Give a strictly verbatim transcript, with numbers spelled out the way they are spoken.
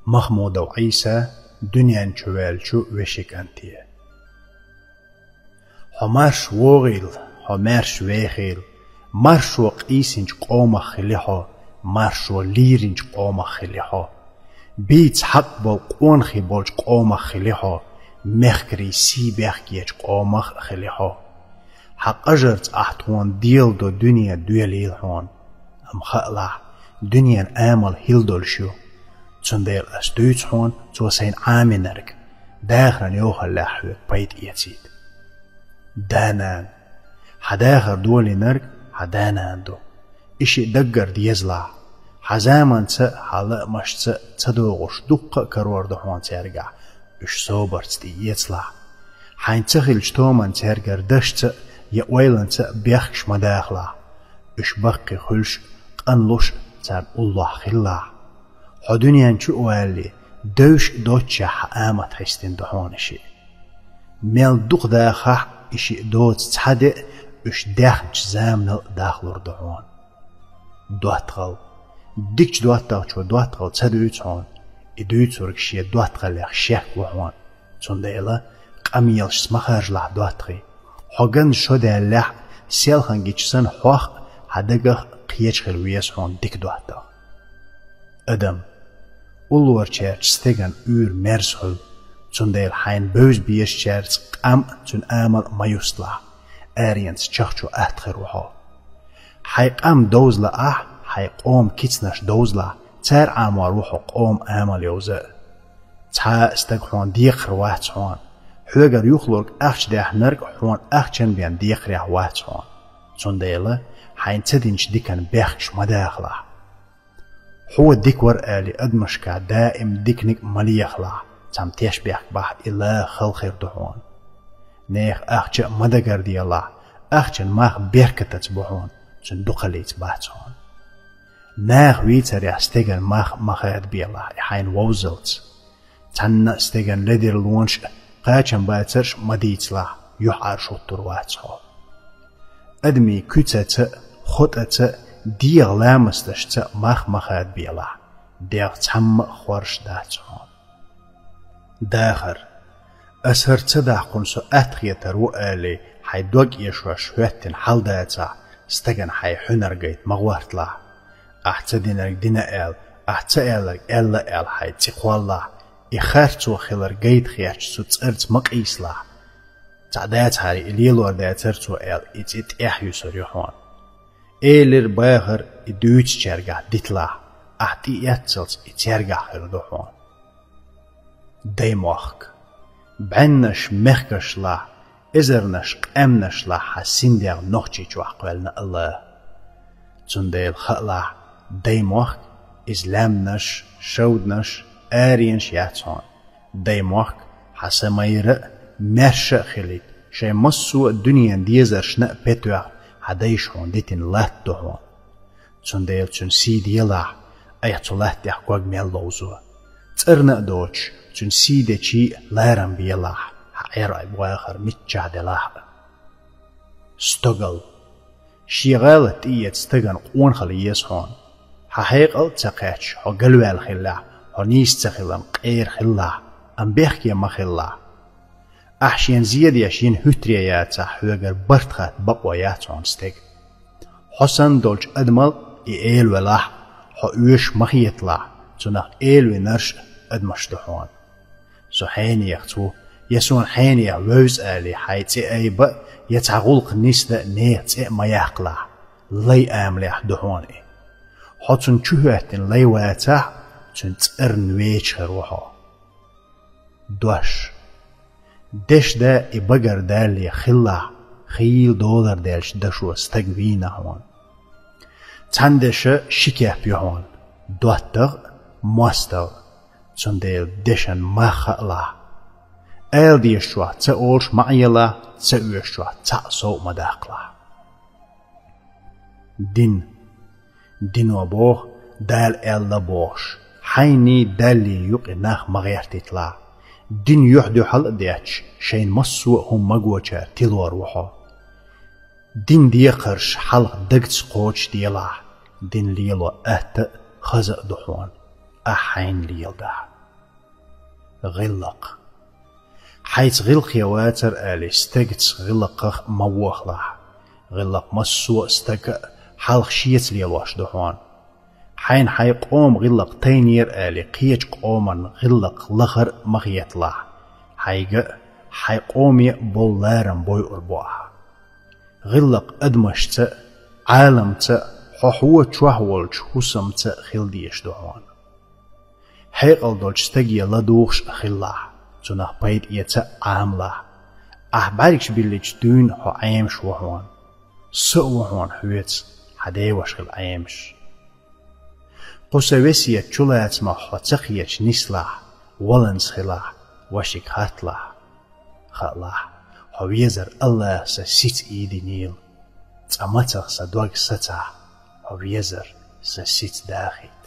Махмудов Ӏийса, дуьнен чу ваьллачу вешин кӀанте. Хьо марш вогӀийла, хьо маьрша вехийла, маршо къийсинчу къомах хили хьо, маршо лийринчу къомах хили хьо. Бийца хьакъ болу къонахий болчу къомах хили хьо, мехкарийн сий бехкечу къомах хили хьо. Хьан къажарца ахь тхуна делла до дуьне доьлийла хьуна. Амма хаалахь, дуьненан амал хӀилла долуш ю. Цундела ас дуьйцу хьуна цо сайна Ӏамийнарг, дахаран йохаллехь хьоьга пайда эцийта. Да-нана. Хьан дахар долийнарг хьан да-нана ду. И шиъ даггара дезалахь. Хьан заманца а, хьан лаамашца а ца догӀуш дуккха а карор ду хьуна цаьргахь, уьш собарца тӀеэцалахь. Хьайна ца хиллачу томанна цаьргара дашца а, я ойланца а бехкаш ма дахалахь. Уьш баккхий хуьлуш а, къанлуш а царна уллохь хилалахь. Хьо дуьнен чу а валале, девш а доццушехь хьан амат хьестина ду хьуна и шиъ. Мел дукха дахахь а, и шиъ доцу цхьа де а уьш даьхначу заманал а дахлур ду хьуна. ДоттагӀалла. Дикачу доттагӀчо доттагӀалла ца дуьйцу хьуна, и дуьйцург шен доттагӀаллех шек ву хьуна. Цундела къамелашца ма харжалахь доттагӀий. Хьо ганза шо даьллехь а, селхана гича санна хьох а, хьан дагах а кхеча хила веза хьуна дика доттагӀа. Адам. Уллорачаьрчу стеган уьйр мерза хуьлу, цундела хьайна бевза безачаьрца къам а, цуьнан амал а ма юсталахь, аренца чахчо атта хир ву хьо. Хьайн къам довза лаахь, хьайн къоман кицанаш довза лахь, цара Ӏамор ву хьо къоман амал йовза а. Цхьа а стаг хьуна декхар вац хьуна. Хьоьгара юхалург ахча даьхьнарг хьуна ахчан бен декхарехь вац хьуна. Цундела хьайна ца динчу дикан бехкаш ма дахалахь. Хьо дика вара аьлла, адамашка даим диканиг а ма лехалахь, цхьамма тешнабехк бахь и ла хала хир ду хьуна. Нехан ахча а ма дагарделахь, ахчан мах беркатаца бу хьуна, цуьнан дукхаллица бац хьуна. Наха вийцарехь стеган мах а ма хадабелахь, и хьайна вовзалц. Цхьанна а стеган ледарлонаш а, кхачам бацарш а ма дийцалахь, юьхьӀаьржа хӀуттур вац хьо. Адамийн куьцаца а, хотӀаца а, дегӀан ламасташца а мах ма хадабелахь, дегӀ цхьамма а хоржуш дац хьуна. Дахар. Ас хӀара ца дахь, кхунна со атта хетар ву алий, хьайн дог эшош хӀоьттина хьал дацахь, стагана хьайн хьуьнар гайта ма гӀорталахь. Ахь ца динарг дина аьлла, ахь ца аьлларг аьлла аьлла, хьайн цӀе кхоллалахь, и харцо хилар гайта хетча, цу цӀарца ма къийсалахь. Цхьа дацахьара и лелор дацара цо аьлла, и цӀе тӀехь юьсур ю хьуна. Элира бахар и дуьйцучаьргахь диталахь, ахь тӀеэццалц и цаьргахь хир ду хьуна. Даймохк. БӀеннаш мехкашлахь, эзарнаш къаьмнашлахь хьан синдегӀ Нохчийчохь кхоьллина АллахӀа. Цундела хаалахь, даймохк, иза лаьмнаш, шовданаш, аренаш яц хьуна. Даймохк, хьан са майра а, маьрша а хилийта, шайн массо а дуьненан дезаршна а петоьхна, хьан дайша хьуна дитина латта ду хьуна. Цундела цуьнан сий делахь, айхьа цу латта тӀехь ког мел ловзо. ЦӀарна а доцуш, цуьнан сий дечийн а ларам белахь, хьан Ӏер-Ӏай бохар миччахь делахь а. Стогал. Шен гӀалат тӀеэца стагана къонахалла еза хьуна. Хьан хьекъал а ца кхаьчча, хьо галваьлла хиллехь, хьо нийса ца хиларна къера хилалахь, амма бехке ма хилалахь. Ахь шена зен деш йина хӀуьттаре яцахь, хьоьгара барт хатта бакъо яц хьуна стеган. Хьо санна долчу адамал и эла велахь а, хьо оьшуш ма хеталахь, цунах элавинарш а адамаш ду хьуна. Со хьенехаца ву, я суна хьенех вевза алий, хьайн цӀе айба а, я цхьа гӀуллакх нисдан а нехан цӀе а ма яккхалахь, лай амалехь ду хьуна и. Хьо цунна чу хӀоьттина лай вацахь а, цуьнан цӀарна веча хир ву хьо. Дош. Дешан да и багара далале хилалахь, хийла долар даьллачу дашо стаг вийна хьуна. Цхьана деша ши кеп ю хьуна: доттагӀа а, мостагӀа а. Цундела дешан мах хаалахь. Ала дезачохь ца олуш ма Ӏелахь, ца оьшучохь цхьаъ сов а ма даккхалахь. Дин. Дино боху, Дала аьлла бохуш, хьайний, Даллий юкъе нах ма гӀертийталахь. Дин юьхь-дуьхьал а детташ, шайна массо а хӀума магочара тилор ву хьо. Дин декхарш хьалха дагца кхочушделахь, дин лело атта а, хаза а ду хьуна, ахь хьайна леладахь. ГӀиллакх. Хьайца гӀиллакхе вацар аьле, стегца гӀиллакхах ма вохалахь. ГӀиллакх массо а стага а хьалха шеца лелош ду хьуна. Хьайна хьайн къоман гӀиллакх тайнера аьле, кхечу къоман гӀиллакх лахар а ма хеталахь. Хьайга а, хьайн къоме а болу ларам бойур бу ахьа. ГӀиллакх адамашца а, Ӏаламца а, хьо хьо чохь волчу хӀусамца а хила дезаш ду хьуна. Хьекъал долчу стаге ладугӀуш а хилалахь, цунах пайда эца а Ӏамалахь. Ахь бӀаьргаш биллича дуьйна хьо Ӏемаш ву хьуна. Са а ву хьуна хьоьца хьан деваша хила Ӏемаш. Кху сан весет чулацамах хьо ца кхеташ нислахь, валанза хилахь, вашиг хатталахь. Хаалахь, хьо везар АллахӀа сан сица ийдинийла. Цкъа мацах сан дог сацахь, хьо везар сан сица дахийта.